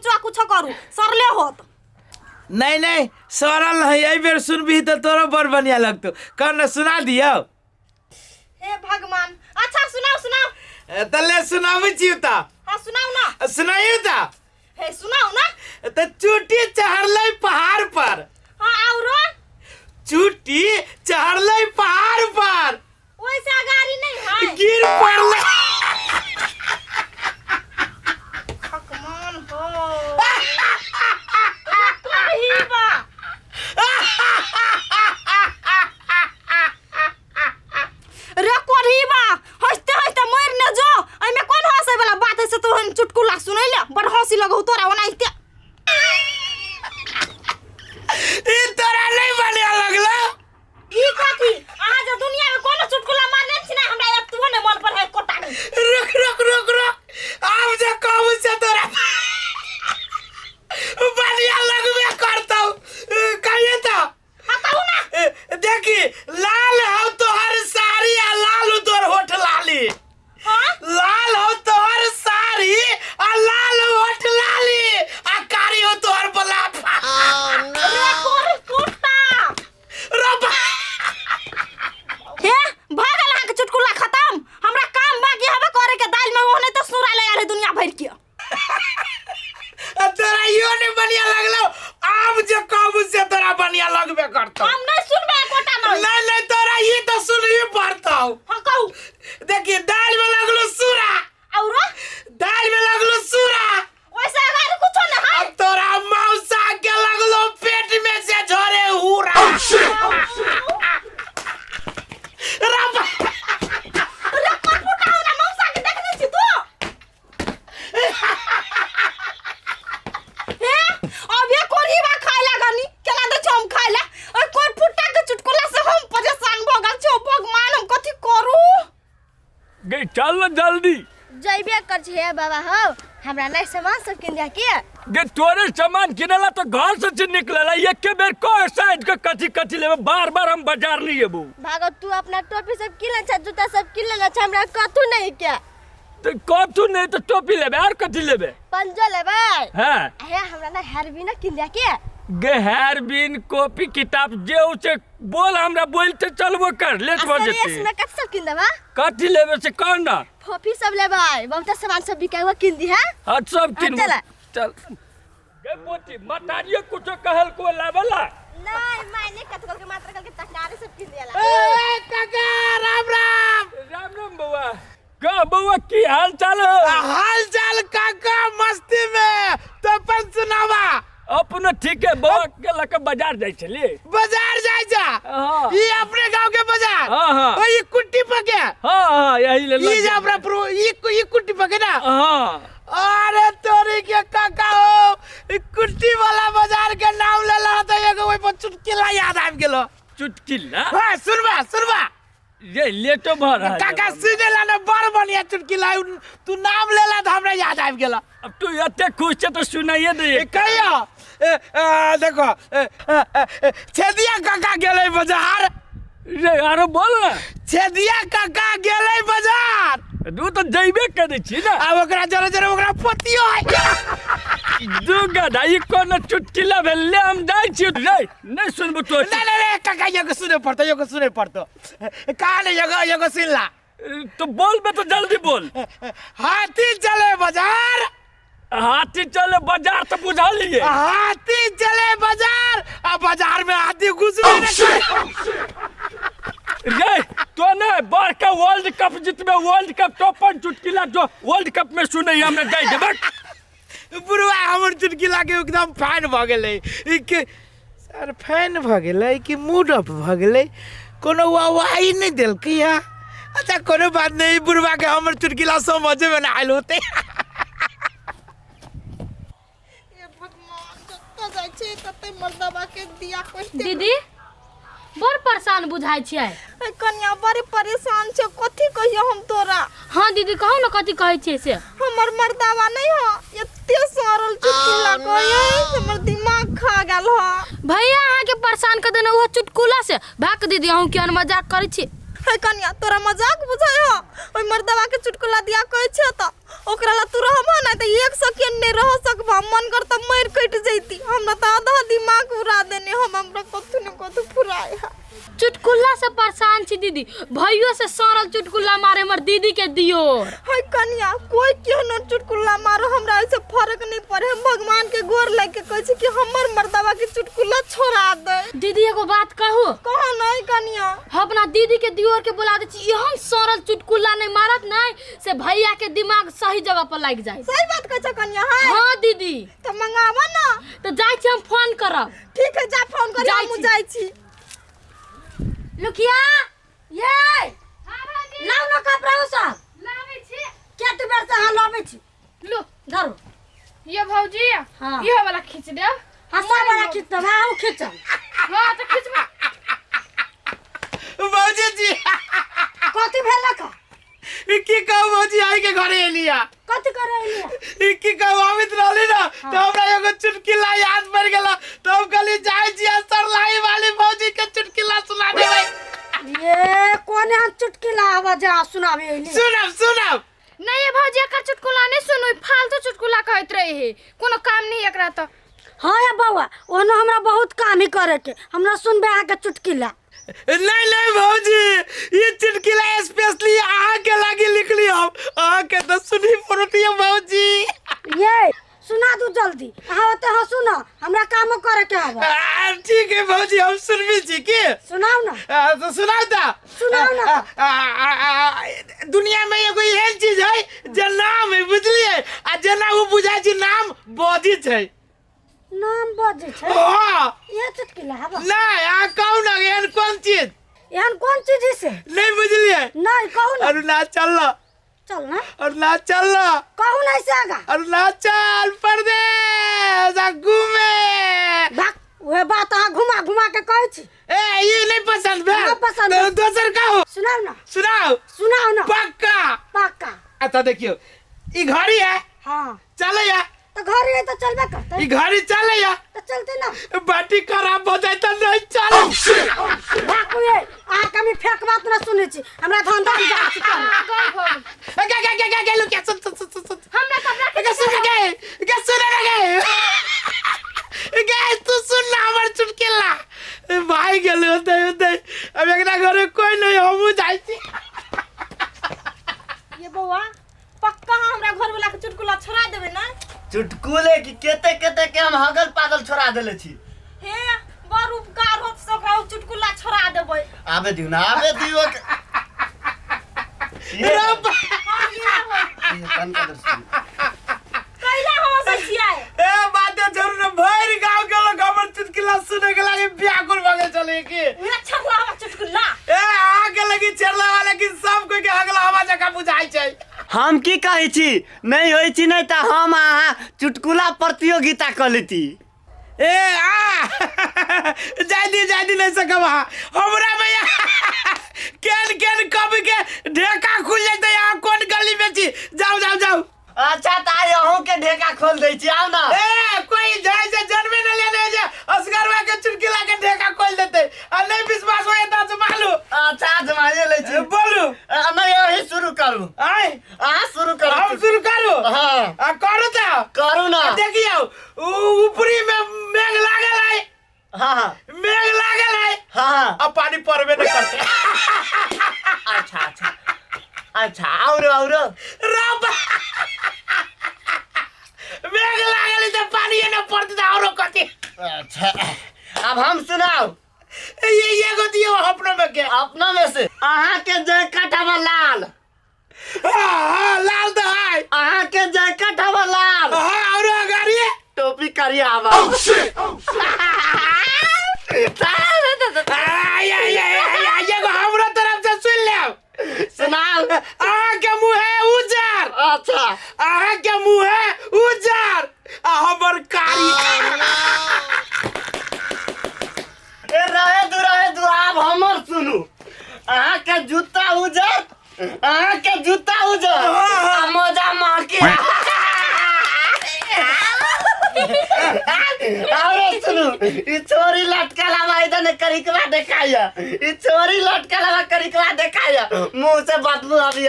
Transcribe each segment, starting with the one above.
कुछ कुछ करू सरले होत। नहीं नहीं, सरल नहीं, एहि बेर सुनबही तऽ तोरो बड़ बढ़िया लगतौ। कह ने, सुना दियौ। हे भगवान, अच्छा सुनाओ सुनाओ। तऽ ले सुनाबै छियौ तऽ। हाँ सुनाओ ना। सुनाइयौ तऽ। हे सुनाओ ना। तऽ चुटी चढ़लै पहाड़ पर। हाँ औरो। चुटी चढ़लै पहाड़ पर, वैसा गाड़ी नहीं है, गिर पड़लै। भगवान हो ही बा। रे कोढ़ी बा, हंसते हंसते मर न जो। एमे कोन हंसे वाला बात है से? तू हम चुटकुला सुनै ले, बड़ हंसी लगौ तोरा ओनाहिते। ई तोरा नहीं बढ़िया लगलो? ई कथी, अहाँ जे दुनिया में कोनो चुटकुला मारने छी ना, हमरा एतबो ने मन पर है कोटा नहीं। रुक रुक रुक रुक, आब जे कहू से तोरा बढ़िया लगबे करतौ। कहिए तो। हाँ कहू ना। देखी, लाल हो तोहर साड़ी आ लाल हो तोहर होठ लाली। हाँ, लाल हो तोहर साड़ी आ लाल हो होठ लाली आ कारी हो तोहर बलाप। रे कोर कुत्ता रबा। हे भऽ गेल अहाँके चुटकुला खतम? हमरा काम बाकी हबे करे के, दालि में ओहने तो सूरा ले आले दुनिया भरि के। आ तोरा इहो नहीं बढ़िया लगलो? आब जे कहबू से तोरा बढ़िया लगबे करतौ। हम नहीं सुनबे एकोटा नहीं। नहीं नहीं, तोरा ई तो सुनही पड़तौ। हाँ कहू। देखिए, दाल में लगलो सूरा। औरो। दाल में लगलो सूरा, वैसे अगर कुछो न है। अब तोरा मौसा के लगलो पेट में से झरे हुरा। रबा। रे फुटा, हमरा मौसा के देखने छी तू? हे अब ये कोरीबा खाए लागनी केना दे छौ हम खाए ला? ओइ कोर फुट्टा के चुटकुला से हम परेशान भ गेल छौ। भगवान, हम कथी करू? गे चल न जल्दी। जइबे कर छी हे बाबा हो, हमरा नहीं सामान सब किन दिया के। गे तोरे सामान किनेला तो घर से छी निकलेला, एके बेर कह साइड के कथी कथी लेबे, बार बार हम बाजार नहीं एबो। भागो, तू अपना टोपी सब किन ले छा, जूता सब किन ले छा, हमरा कथू नहीं के। तो कथू नहीं तो टोपी लेबे और कथी लेबे? पंजो लेबै। हाँ। हे हमरा ना हेयर ना किन दिया के। गे हेयर बिन कॉपी किताब जे उसे बोल, हमरा बोलते चलबो कर, लेट भऽ जेतै। में कथी सब किन देबा? कथी लेबे से कह ना। फोफी सब लेबै, बहुत सामान सब बिका हुआ किन दी है। हाँ सब किन। चल। चल गे पोती, मतारियो कुछो कहल को लाबला? नहीं, मैंने कथ के मात्र के तकारी सब किन दियाला। ए काका, राम राम। राम राम बउआ। का बउआ, की हाल चाल हो? हाल चाल काका मस्ती में, तो अपन सुनावा। अपनो ठीक है बउआ। के लके बाजार जाइ छली। बाजार जाय जा? हाँ। ई अपने गांव के बाजार? हाँ, हाँ। ओ ई कुट्टी पके? हाँ हाँ, यही ले। ई जे अपना प्रो ई कुट्टी पके ना? हाँ। अरे तोरी के काका हो, ई कुट्टी वाला बाजार के नाम लेला तो एगो ओइ पर चुटकिला याद आबि गेलो। चुटकिला? हाँ, सुनबा सुनबा। ये लेटो भर रहा है। काका, सुने ला ना, बड़ बढ़िया चुटकिला। तू नाम लेला तो हमरा याद आबि गेला। अब तू एते खुश छे तो सुनाइए दे। ए, कहियो। ए, ए, देखो, ए, ए, ए, छेदिया काका गेलै बाजार। रे आरो बोल ना। छेदिया काका गेलै बाजार। तू तो जइबे करै छी ना। आब ओकरा जरे जरे ओकरा पोतियो है। दू गधा, ई कोनो चुटकिला भेल? ले हम जाइ छी रे, नहीं सुनबो तो। नहीं नहीं नहीं काका, एगो सुने पड़तो, एगो सुने पड़तो। कहा नहीं, एगो एगो सुन ला। तो बोल बे तो जल्दी बोल। हाथी चले बाजार। हाथी चले बाजार तो बुझा लिए। हाथी चले बाजार आ बाजार में हाथी घुसबे न करे। रे तो ने बड़का वर्ल्ड कप जीतबे, वर्ल्ड कप तो अपन चुटकिला जो वर्ल्ड कप में सुनै हमरा जाय देबक। बुढ़वा हमर चुटकिला के एकदम फैन भऽ गेलै। ई के सर फैन भऽ गेलै कि मूड ऑफ भऽ गेलै? कोनो वाहवाही नहि देलकै या। अच्छा कोनो बात नहीं, बुढ़वा के हमर चुटकिला समझे में ना आयल होते। हे भगवान, जतऽ जाइ छै तते मर्दबा के दिया कहिते। दीदी, बड़ परेशान बुझाइ छियै। ए कनिया, बड़ी परेशान छै, कथी कहियो हम तोरा। हाँ दीदी, कहू ने कथी कहै छियै से। हमर मर्दावा नहीं हो, एते सरल चुटकुला कहियो, हमर दिमाग खा गेल ह। भैया अहाँके परेशान कर देने ओहो चुटकुला से। भाग दीदी, अहूँ केहन मजाक करै छी। हे कनिया, तोरा मजाक बुझाइ हो? ओहि मर्दावा के चुटकुला दिया कहै छै तऽ ओकरा ला तू रहबह ना तऽ एक सेकेंड नहीं रह सकबह। मन कर तऽ मरि कटि जैती। हमरा तऽ आधा दिमाग उड़ा देने हम, हमरा कथू ने कथू फुराय है। चुटकुला से परेशान छी दीदी, भैयो से सड़ल चुटकुला मारे हमर दीदी के दियो। है कनिया, कोई केहनो चुटकुला मारो हमरा ऐसे फर्क नहीं पड़े। हम भगवान के गोर लग के कहै छी कि हमर मर्दवा के चुटकुला छोड़ा दे। दीदी एगो बात कहू? कहो नहीं कनिया। हम अपना दीदी के दियोर के बुला दै छी, एहन सड़ल चुटकुला नहीं मारत नहीं से भैया के दिमाग सही जगह पर लागि जाए। सही बात कहै छ कनिया? है हाँ दीदी। तो मंगावा ना। तो जाइ छी, हम फोन करब। ठीक है, जा फोन कर, जाइ हम छी। जाइ छी। लुकिया ये लाउ ना कपड़ा उ सब। लाबै छी। केते बेर से अहाँ लाबै छी। लो धरू। ये भौजी। हाँ। इहो वाला खींच देब। हाँ सब वाला खींच देब। हाँ उ खींचब। हाँ तो खींचबा। भौजी जी कथी भेलक? की कहू भौजी, आई के घरे एलिया। कथी करे एलिया? ई की कहू, आबित रहली ना तो हमरा एगो चुटकिला याद पड़ गेला, तो हम कहली जाइ छी सरलाई वाली भौजी के चुटकिला सुना देबै। ये कोन एहन चुटकिला आवाज आ सुनाबे एली? सुनब सुनब। नहीं ये भौजी एकर चुटकुला नहीं सुनू, ई फालतू चुटकुला कहैत रहे हे, कोनो काम नहीं एकरा तो। हाँ या बौआ, ओनो हमरा बहुत काम ही करे के, हमरा सुनबे अहाँ के चुटकिला। नहीं नहीं भौजी, ये चुटकिला स्पेशली अहाँ के लागी लिखली हम, अहाँ के तो सुनी पड़ती है भौजी। ये सुना दू जल्दी, अहाँ ओते हंसू ना, हमरा कामो करे के हवा। ठीक है भौजी, हम सुनबी छी की। सुनाउ ना। तो सुनाउ ता। सुनाउ ना। दुनिया में एगो एहन चीज है जे नाम है, बुझलिए, आ जेना ओ बुझाइ छै नाम बजै छै। नाम बजै छै? हाँ। ये चुटकिला हवा। नहीं, अहाँ कहू ना एहन कोन चीज? एहन कोन चीज है से? नहीं बुझलिए? नहीं, कहू ना। अरुणाचल ना। चल ना। अरुणाचल ना। कहू ना इसे आगा। अरुणाचल प्रदेश आ घूमे। भाग, वह बात अहाँ घुमा घुमा के कहै छी। ए ये नहीं पसंद भेल। ना पसंद। तो दोसर कहू। सुनाउ ना। सुनाउ। सुनाउ ना। पक्का। पक्का। अच्छा देखियो, ई घड़ी है। हाँ। चले या। तो घड़ी है तो चलबे करते। ई घड़ी चले या। तो चलते ना। बाटी खराब हो जाए तो नहीं चले। भाग वे, अहाँ कमी फेक बात ना सुनै छी, हमरा धंधा में जाइ छी करे। गे गे गे गे गे लुकिया, सुन सुन सुन सुन। हमरा कपड़ा गे सुन गे गे सुन गे गे तू सुन ना हमर चुटकिला। भाई गेल होते होते अब एकरा घरे कोई नहीं, हमहू जाइ छी। ये बौआ पक्का हमरा घर वाला के चुटकुला छोड़ा देबै ना? चुटकुले की केते केते के हम हगल पागल छोड़ा देले छी। हे बड़ उपकार होत से ओकरा ओ चुटकुला छोड़ा देबै। आबे दियौ ना, आबे दियौ के। ये ये तनका दर सुन। कैला हम हंसै छियै? ए बात जरूर न, भरि गांव के लोग हमर चुटकुला सुने के लागे व्याकुल भऽ गेल छलै की। उहे छड़ला हमर चुटकुला। ए अहाँ के लगी छेड़ला हवा, लेकिन सब कोई के हगला हवा जकाँ बुझाइ छै। हम की कहै छी, नहीं होइ छी नहीं तऽ हम अहाँ चुटकुला प्रतियोगिता कऽ लेती। ए आ जाय दी जाय दी, नहीं सकब अहाँ हमरा भैया। केन केन कब के ढेका खुल जेतै, अहाँ कोन गली में छी? जाउ जाउ जाउ। अच्छा तऽ आइ अहूँ के ढेका खोल दै छी, आउ ना। ए कोई जाय से जनमे न लेने जे असगरवा के चुटकिला के ढेका खोल देतै, आ नहीं विश्वास होय तऽ आजमा लू। अच्छा आजमाइए लै छी। बोलू। नहीं अहीं शुरू करू। आय अहाँ शुरू करू। हम शुरू करू? हाँ। आ करू तऽ? करू ना। देखियौ, ऊपरी में मेघ लागल है। हाँ हाँ। मेघ लागल है। हाँ हाँ। आ पानी पड़बे नहीं करते। अच्छा अच्छा अच्छा, और और रब मेघ लागल है तऽ पानी न पड़ते तऽ औरो कथी। अच्छा अब हम सुनाउ। ये एगो दियौ अपना में के। अपना में से। अहाँ के जैकेट हवा लाल। हाँ हाँ लाल तऽ है। अहाँ के जैकेट हवा लाल। हाँ औरो अगाड़ी टोपी करिया हवा। एगो हमरो तरफ से सुन लेब। सुनाउ। अहाँ के मुँह है उजर। अच्छा। अहाँ के मुँह है उजर आ हमर कारी। ए रहे दू रहे दू, आब हमर सुनू। अहाँ के जूता उजर, अहाँ के जूता उजर आ मोजा महकी। और सुनू, ई छोरी लटकल हवा इधर ने करिकवा देखाया, ई छोरी लटकल हवा करिकवा देखाया, मुंह से बदबू अभी।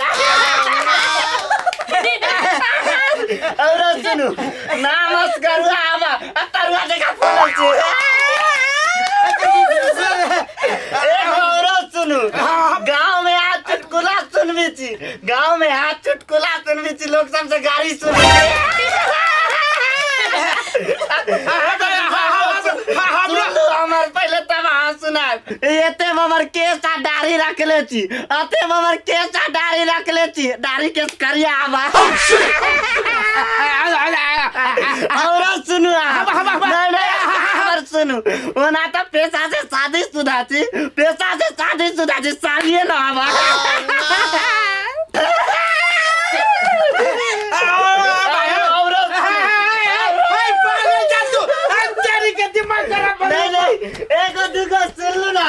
और सुनू नमस्कार आबा आ तरुआ देखा फूलल छी। एगो औरो सुनू, गाँव में आज चुटकुला सुनबी छी, गाँव में आज चुटकुला सुनबी छी, लोग सबसे गाड़ी सुनबी छी। सुनलू हमर पहिले तब अहाँ सुनायब। एते हमर केस आ दाढ़ी रखले छी, एते हमर केस आ दाढ़ी रखले छी, दाढ़ी केस करिया आबा। और सुनू अहाँ। नहीं नहीं हमर सुनू, ओना तऽ पेशा से शादी शुदा छी, पेशा से शादी शुदा छी, शादिये न आबा। और पागल जा तू, तेरी के दिमाग खराब भऽ नहीं नहीं एगो दूगो सुनलू ना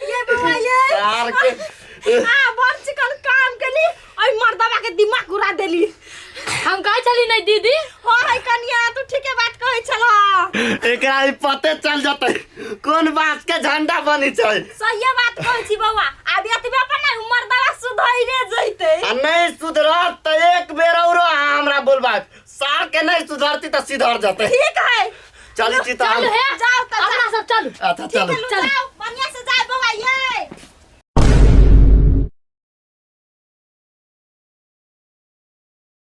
ये बौआ ये यार के आ बड़ चिकन काम केली, ओइ मर्दवा के दिमाग घुरा देली। हम कहै छली नहीं दीदी? हाँ है कनिया, तू ठीके बात कहै छलह। एकरा ई पते चल जतै कोन बात के झंडा बनी छै। सहिए बात कहै छी बौआ, आब एतबे पर नै मर्दवा सुधैरे जैतै। आ नहीं सुधरत तऽ एक बेर औरो अहाँ हमरा बोलबाक, सार के नहीं सुधरती तऽ सिधर जतै। ठीक है चली छी तऽ चलू हे जाओ तऽ अपना सब चलू। अच्छा चलू चलू जाओ।